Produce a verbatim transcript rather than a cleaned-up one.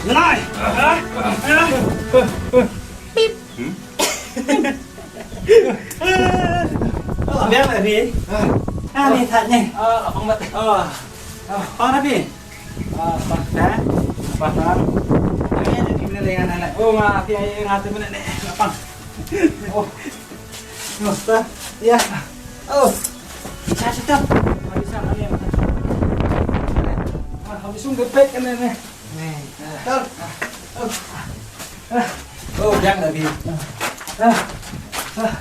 Nai. Biang lah, Bi. Ah, ni tak ni. Ah, lapang mat. Ah. Ah, apa, Bi? Ah, apa? Dah? Apa, dah? Ini ada di mana dengan anak? Oh, nggak, dia yang ngatur mana ni? Lapang. Oh. Nggak usah. Ya. Oh. Saya sudah. Habis sana ni. Ah, habis sungguh pek kan ni. Nih. Dah. Oh, biang lah, Bi. Ah. Ah.